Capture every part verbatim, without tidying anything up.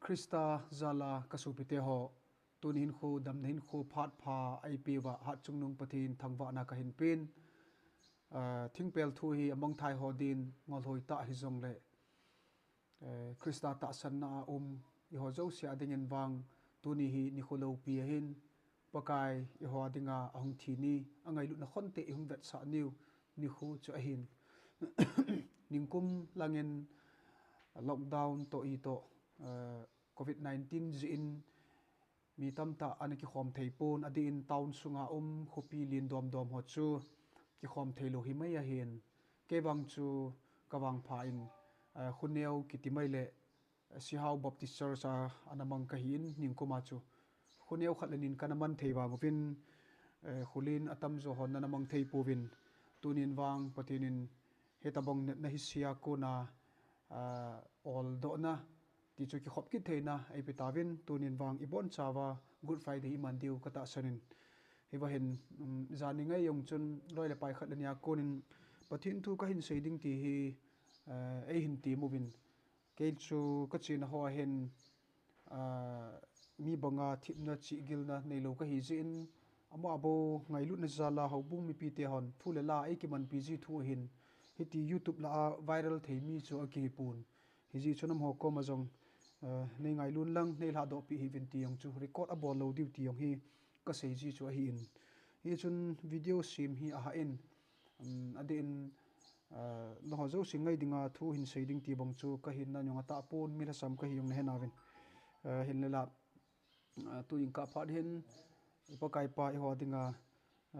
Krista jala ka sopite ho, tuni hin khu damna hin khu phat pha eipeuva Hatchungnung Pathen thangvahna kahin pen. Ah, thingpel thu hi amang thei ho din ngol hoi ta hijongle, eh, Krista tahsanna a um eiho jouse a dingin vang tuni hi nikho loupi ahin, Pakai eiho a dinga ahung thi ni, angailutna khonte eihung vetsah niu nikho chu ahin. Ningkum langin lockdown toh itoh, eh, covid nineteen jeh in mi tamtah ana kikhom thei pon, adeh in town sunga um khopi lien domdom ho chu kikhom thei lou himai ahin. Kei vang chu ka vangpha in, eh, khoneo kiti mai le, eh, Sihao Baptist Church a ana mang kahin, ningkum a chu khoneo khat le ni in kana man thei vang uvin, eh, kholin atamjo hon ana mang thei pouvin, tunin vang Pathen in hitabang natna hise a kona, ah, oldohna ti chu kikhop kit theina eipe tauvin, tunin vang ibon chauva Good Friday iman diu ka tahsan in. Hiva hin, um, jani ngai jong chun loi le pai khat le ni a konin Pathen thu kahin sei ding ti hi, eh, eihin tem uvin. Kei chu ka chena ho a hin, ah, mi banga themna chihgilna neilou kahi jeh in, ama bou ngailutna jala houbung mipite hon thu le la eikimanpi ji thu ahin, hiti YouTube lah a viral thei mi chu akihi pon. Hijeh chun amaho koma jong, ah, nei ngailun lang, nei lhadoh peh hih uvin ti jong chu record abol lou diu ti jong hi kasei ji chu ahin. Hichun video sem hi ahah in, um, adeh in, ah, nangho jouse ngai dinga thu hin sei ding ti bang chu kahin na jong atah pon, mi lhasam kahi jong nahe nauvin. Ah, hinle la, ah, tu jingkah phat hin, Pakai pa eiho dinga,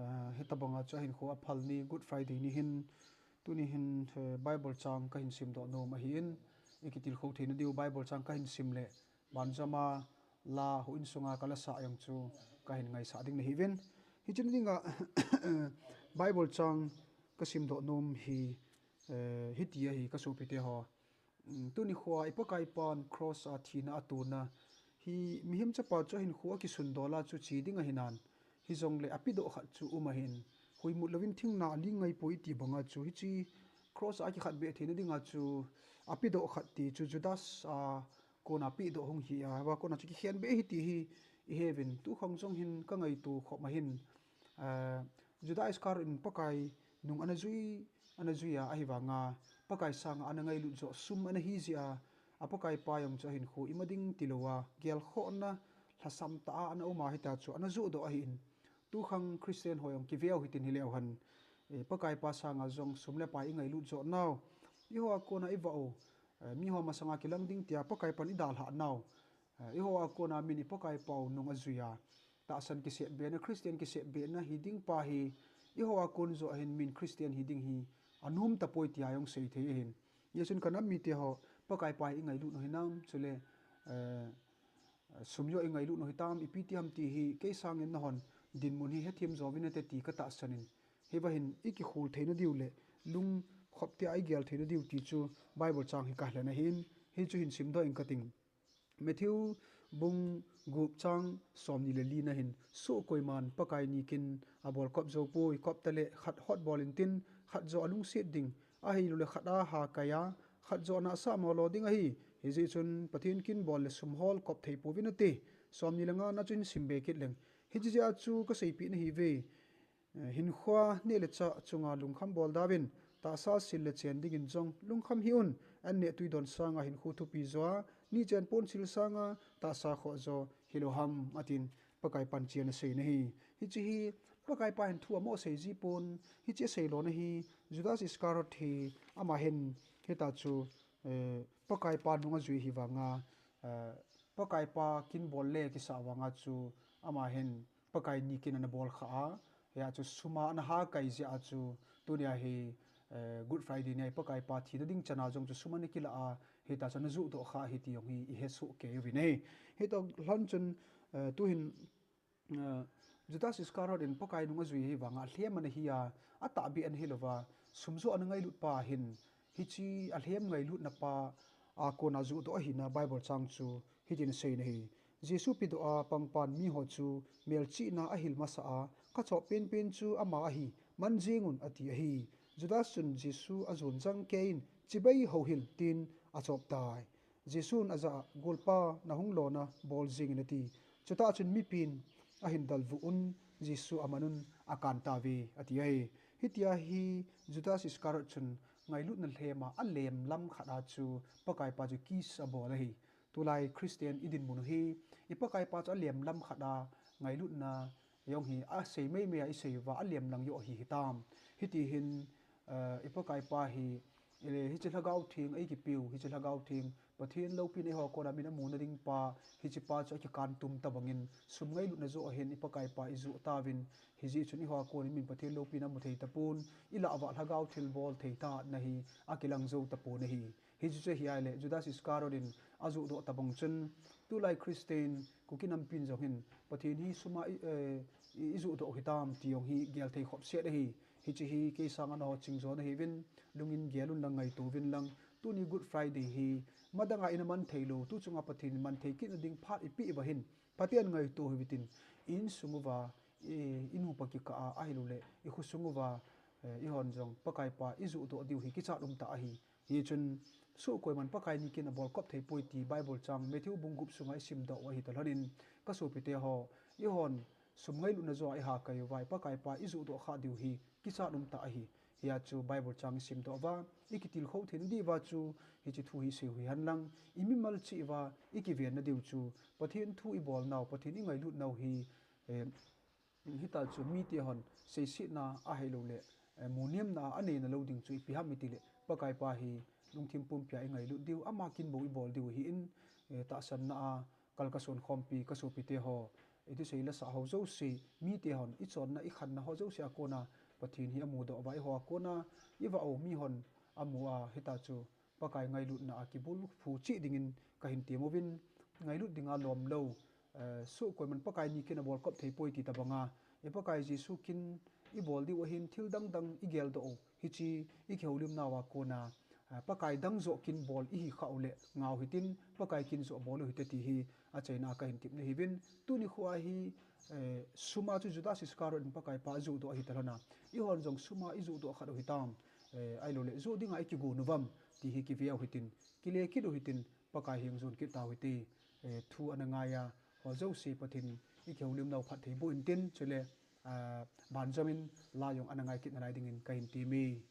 ah, hitabanga chu ahin khu aphal ni Good Friday ni hin, tuni hin, eh, Bible chang kahin simdoh nom ahin, ikitilkhou theina diu Bible chang kahin sim le, banjama la houin sunga kalasah jong chu kahin ngaisah ding nahiuvin. Hiche ni dinga Bible chang kasimdoh nom hi, eh, hiti ahi ka sopite ho. Um, tuni khoa i Pakai pan cross a thina atona hi mihem chapa chu ahinkho akisun dola chu che ding ahinan. Hijongle apedoh khat chu um ahin. Huimut louvin thingna aling ngaipoi iti banga chu hiche cross a akikhat beh theina dinga chu apedoh khat ti chu Judas a kona pedoh hung hi a, hiva kona chu kikhen beh ahi ti hi iheuvin, tukhang jong hin kangaito khop ahin, ah, Judas Iscariot in Pakai nung ana jui, ana jui a, ahivanga Pakai sanga ana ngailut joh sum ana hi jeh a, a Pakai pa jong chu ahinkho ima ding tilouva, gelkhohna lhasam tah a ana um a, hita chu ana johdoh ahin. Tukhang Christian ho jong kiveu hitin hileu hen, eh, Pakai pa sanga jong sum le pai ingailut joh nau, eiho a kona ivah u, eh, miho masanga kilang ding tia Pakai pan idalhah nau, eh, eiho a kona min i Pakai pau nung ajui a, tahsan kisetbehna, Christian kisetbehna hiding pa hi, eiho a kon joh hin min Christian hiding hi anom tapoi tia jong seithei ahin. Hijeh chun kanam mite ho, Pakai pa hi ingailut u hinam, chule, eh, sum joh ingailut u hitam, ipi ti ham ti hi, kei sangin nahon dinmun hi hethem jouvin nate ti katahsan in. Hiva hin ikikhol theina diu le, lungkhop tia igel theina diu ti chu Bible chang hi kahin lhen ahin, hichu hin simdoh ing kating. Matthew bung gup chang somni le li na hin, soh koiman Pakai nikin abol kop joupoi, kop tale khat hot bol intin, khat joh alungset ding, ahiloule khat a ha kai a, khat joh nahsah molo ding ahi. Hijeh chun Pathen kin bol le sum hol kop thei pouvin ati. Somni le nga na chu hin simbe kit leng. Hiche jeh a chu kaseipeh nahiuve. Eh, hinkhoa neh le chah chunga lungkham bol dauvin, tahsa sil le chen dingin jong lungkham hih un, an neh tui don sanga hinkho thupi joa, nichen pon sil sanga tahsa khoh jo hilou ham, atin Pakai pan chena seina ahi. Hiche hi Pakai pa hin thu amo asei ji pon, hiche asei lona hi Judas Iscariot hi ama hin hita chu, eh, Pakai pa nung ajui hivanga, eh, Pakai pa kin bol le kisah vanga chu ama hin Pakai nikin ana bol kha a, hia chu suma ana ha kai jeh a chu tunia hi, eh, Good Friday nia hi Pakai pa thina ding chana jong chu sum ana kila a, hita chu ana johdoh kha ahi ti jong hi ihesoh kei uvin ahi. Hitoh lhon chun, eh, tuhin, eh, Judas Iscariot in Pakai nung ajui hivanga alhem ana hi a, atahbeh ana hilouva, sum joh ana ngailut pa hin, hiche alhem ngailutna pa a kona johdoh ahina Bible chang chu hitin aseina ahi. Jesu pedoh a pangpan miho chu melchihna ahil masa a, kachop penpen chu ama ahi, man jeng un ati ahi. Judas chun Jesu ajon jang kei in, chibai houhil tin achop tai. Jesun ajah a, "Golpa, nahung lona bol jingin," ati. Chutah chun mipin ahin dalvuh un, Jesu aman un akan tauve, ati ahi. Hitia hi Judas Iscariot chun ngailutna lhem a, alem lam khat a chu Pakaipa chu kiss abol ahi. Tulai Christian idinmun u hi, i Pakaipa chu alem lam khat a ngailutna jong hi asei meimei a isei uva, alem lang joh hi hitam. Hiti hin, eh, i Pakaipa hi, eh, hiche Lhagao Theng eikipiu, hiche Lhagao Theng, Pathen loupina eiho a kona min amuna ding pa, hiche pa chu akikan tum tabangin, sum ngailutna joh a hin i Pakaipa ijoh tauvin, hijeh chun eiho a konin min Pathen loupina amu thei tapon, ilah uva Lhagao thilbol thei tha na hi akilang jou tapon ahi. Hichu chu ahi ahile, Judas Iscariot in ajoh doh tabang chun, tulai Christian, Kuki nampin jong hin, Pathen hi sum a i, eh, i, ijoh doh hitam ti jong hi gel thei khop set ahi. Hiche hi kei sanga naho ching jo nahiuvin, lungin gel un lang, ngaito uvin lang. Tuni Good Friday hi, madang a ina man thei lou, tu chunga Pathen in man thei kit na ding phat ipeh uva hin, phaten ngaito hiuvin tin, insung uva, i, i nupa kikah a, ahilouleh, i khosung uva, eh, eihon jong Pakaipa ijoh doh diu hi kichat um tah ahi. Hichun, soh koiman Pakai ni kin abol kop thei poi ti Bible chang Matthew bung gup sunga isim doh u ahi talhon in, ka sopite ho, eihon sum ngailutna joh a iha kai uva, Pakaipa ijoh doh kha diu hi kichat um tah ahi. Hia chu Bible chang isim doh uva, ikitilkhou thei na diuva chu, hiche thu hi isei u hihen lang, imimal cheh uva, ikiven na diu chu, Pathen thu ibol nau, Pathen ingailut nau hi, eh, hitia chu mite hon seisetna ahilouleh, eh, munemna a anei na lou ding chu ipi ham itile, Pakaipa hi lungthim pumpia ingailut diu, ama kin bou ibol diu ahin, eh, tahsanna a kal kason khompi ka sopite ho, itisei lasa ho jouse, mite hon ichonna ikhanna ho jouse a kona Pathen hi amudoh uva, eiho a kona ivah u mihon amu a, hitia chu Pakai ngailutna a kibulphu cheh dingin kahin tem uvin, ngailut dinga lom lou, eh, soh koiman Pakai ni kin abol kop thei poi ti tabanga, i Pakai Jesu kin ibol diu ahin thil dang dang igeldoh u, hiche ikihoulimnau a kona, eh, Pakai dang joh kin bol ihi khah uleh ngau hitin, Pakai kin joh bol u hite ti hi achaina a kahin tepna ahiuvin, tuni kho a hi, eh, sum a chu Judas Iscariot in Pakaipa ajoh doh ahi talhon a, eihon jong sum a ijoh doh khat u hitam, eh, ahilouleh joh dinga ikigon uvam ti hi kive u hitin, kile kit u hitin, Pakai heng jon kit tau hite, eh, thu ana ngai a ho jouse Pathen in ikihoulimnau phatthei boh intin, chule, ah, banjom in la jong ana ngai kit nalai dingin kahin teme.